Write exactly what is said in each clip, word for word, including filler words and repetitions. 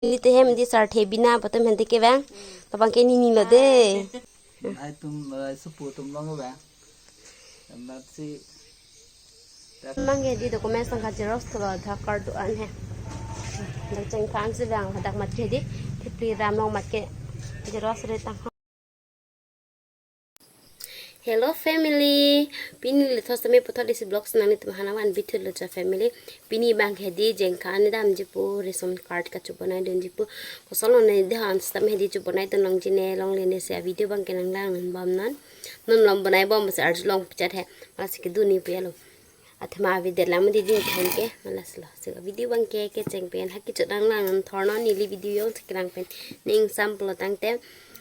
Neli te hem di sarthe bina pu atum hente kevang. Labang ke nini lo de. Ai tum, ai supu atum long kevang. Amat si. Labang ke di document sangka xerox tholo, Aadhaar card do-an he. Dak chengkan si vang, hadak mat ke di, Thipli Ram along mat ke xerox re tang ho. Hello family, pini lethos tame puthot isi vlogs nanglitum aphan nangvan bithu lo cha family. Pini abang ke di jengkan damji pu ration card kachobonai dunji pu. Kosonlo ne de han stam he di chobonai dun longji ne longle ne si a video abang ke nanglang bom non. Non long bonai bom si arjulong pichat he. Masi kedun ni pu ya lo. Athema avi det lang mati di than ke, malas lo. So video abang ke kecheng pen, ha kechot nanglang non thornon neli video jongsi kelang pen ning sam pulo tangte.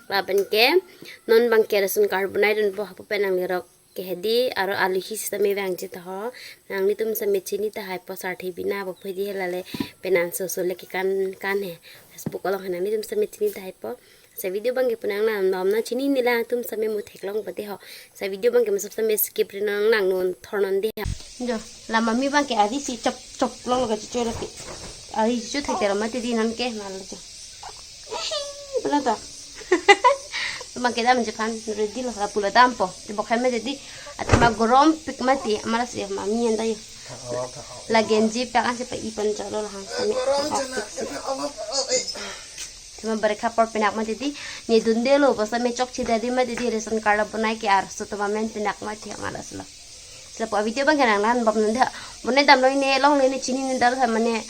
Lapen ke non abang ke ration card bonai dunpo hapu pen nanglerok ke hedi aro aluhi sitame vangji ta ho. Nanglitum sitame chini tahai po sarthe bina po hedi he lale penang so so le kekan kan he. Facebook along he nanglitum sitame chini tahai po. Sa video abang ke pu nanglang non, chini neli atum sitame mu theklong pate ho. Sa video abang ke masap sitame skip ri nanglang non thornon de ha. Jo, la mami abang ke ari si chop chop long lo ke chucho lo ke. Ari chucho thek tero mati di non ke mal jo. Pula to. Abang ke damji aphan ready lo, la pula dampo. Di bok hai mati di. Athema gorom pik mati, amara si mami anta yo. La genji pek ansi pa ipan chalo la hang sitame. Athema barekha apor pinak mati di, ne dunde lo, basa me chokche dadi mati di, ration card abonai ke arso atum amen pinak mati, malas lo. Lapu a video abang ke nanglang bom non de, bonai damlo ne longle ne chini ne dal ha mane,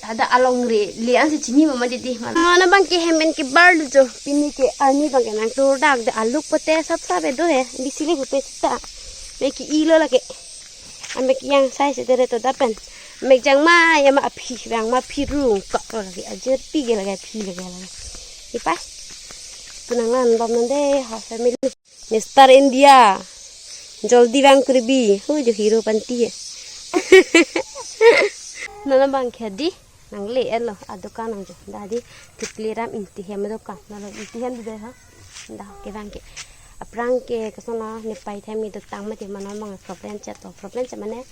hadak along re, le ansi chini ma mati di, mal. Mane abang ke hem pen kebar lo jo, pini ke arni abang ke nangtur dak de aluk pote sap sap do he, bisi le hupe sita, me ke-i lo lake. Amek yang sai si tere to dapen. Amek jang ma ya ma aphi vang ma aphi rung kok lo lagi, ajir pi ke lagi, aphi lagi lagi. Ipa. Pu nanglang bom non de ha family. Mister India. Joldi vang kurbi. Hu jo hero panti ya. Non abang ke di. Nangle-et lo adukan nangjo. Dadi Thipli Ram Intihem adukan. Nalo Intihem di de ha. Dak kevang ke. Aphrang ke kosonlo ne pai thami dotang mati mane abang problem chet to. Problem chet mane,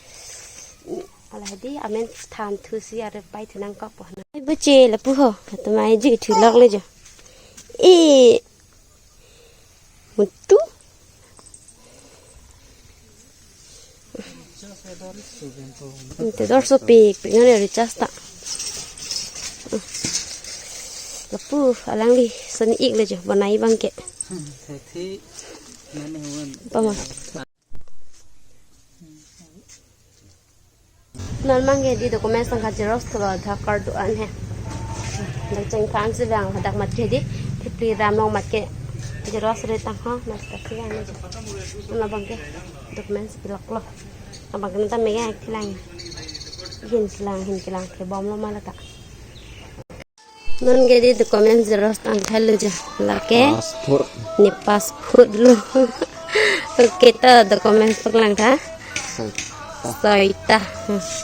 mm, ala hedi amen than thu si are pai thu nangkok po na. Ai boche lapu ho. Athema ji thu lok le jo. E. Mutu. Te dor sopik pik nang recharge ta. Lapu alangli soni ik le jo bonai abang ke. Pama. Non abang ke di document sangka xerox tholo, Aadhaar card do-an he. Dak chengkan si vang hadak mat ke di, Thipli Ram along mat ke xerox re tang ho, mas ta si vang ne jo. Non abang ke document si pilok lo. Abang ke neta mega kelang. Hin kelang, hin kelang ke bom lo ma la ta. Non ke di document xerox tang thalo jo. Lake. Passport. Ne passport lo. Okay, ta document paklang tha. Soita. Soita.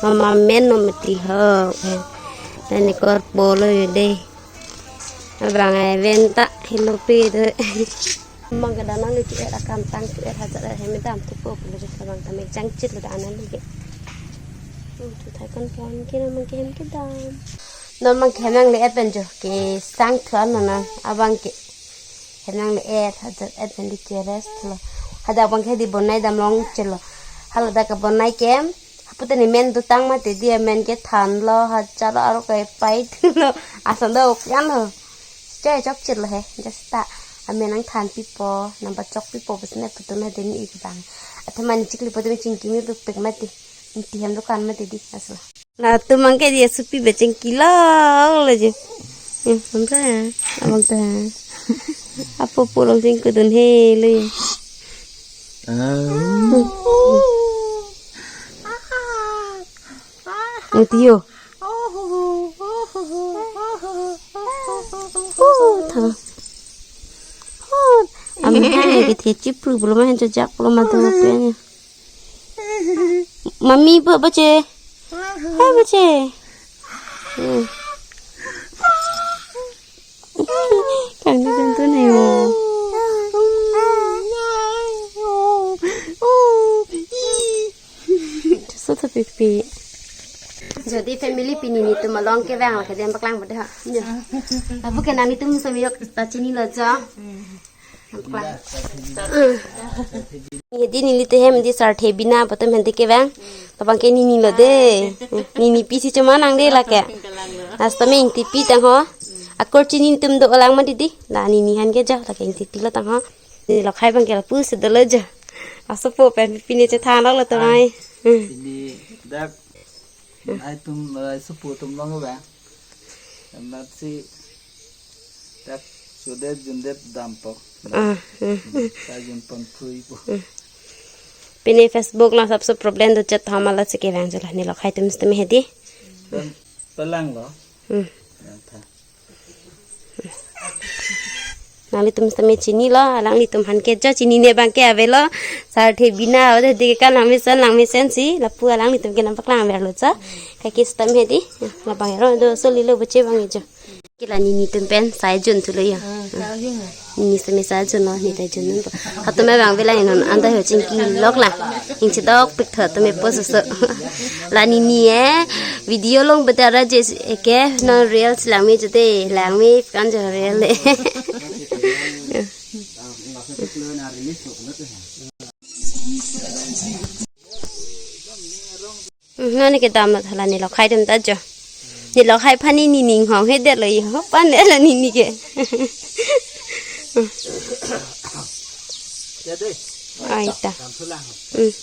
Mama men no mati ho. Tani kor polo yo de. Abang ai venta helo pe de. Abang ke dana le ki era kam tang ki era hajar era hemi dam thupo pulo je abang ta mek jangchit lo dana le ke. Hmm, thu thai kon pon ke na abang ke hem ke dam. Non abang ke hem nangle-et pen jo ke sang thu an non abang ke. Hem nangle-et hajar et pen di ke rest lo. Hadak abang ke di bonai dam long chelo. Hala dak ke bonai ke. Hapu tani men dotang mati di amen ke than lo, ha chalo aro ke pai thu lo. Ason do ok yan lo. Chai chokchit lo he, just ta. Amen nangthan pipo, nangpachok pipo, bas ne putun ha deni ik bang. Athema ne chikli putun chingki mi pek pek mati. Inti hem dukan mati di, aslo. Latum abang ke di asupi ba chingki lo, lo je. Hmm, abang ta, abang ta. Apo pulo chingkudun he, lo je. Ah. Inti yo. Tha. Am hai ke the chipru pulo ma hen chojak pulo ma do pe ni. Mami bo bache. Hai bache. Hmm. Kang ni tun tun hai mo. So ta pipi. Jadi family pini netum along kevang lake dem paklang bade ha. Ya. Abu ke nanglitum semi yok ta chinilo jo. Paklang. Hedi neli tehem di Sarthe Bina pu atum hedi kevang. Labang ke nini lo de. Nini pisi cuma nang de lake. Nastame Ingtipi tang ho. Akur chini netum do-olang ma didi. La nini han ke jo lake Ingtipi lo tang ho. Nini lokhai abang ke lapu si dolo jo. Asopo pen pine chethan lo to mai. Ini dak ai tum ai supu tum long ba. Amat si dak sudet jundet dampo. Ah, hmm. Ta jun pon phui po. Pine Facebook lo sabse problem do chat hama la si kevang jo la neli lokhai atum sitame hedi. Dan pelang lo. Hmm. Yang tha. Nanglitum sitame chinilo, alanglitum han ke jo chinine abang ke avelo. Sarthe Bina, ode di ke kan langmesen, langmesen si, lapu alanglitum ke nangpaklang averlo jo. Kaki sitame hedi, labang ero do solilo boche abang jo. Ke la nini atum pen, sai jun thulo ya. Nini sitame sai jun lo, ni tai jun lo. Hatum abang vela inon, anta ho chingki lok la. Ingchidok pik tho tame post so. La nini e video long betara je eke non reels langme jute langme kan jo reel le. Nani ke dam na thala neli lokhai atum ta jo. Neli lokhai aphan nini ning hong he det lo yo pan de la nini ke. Ai ta. Hmm.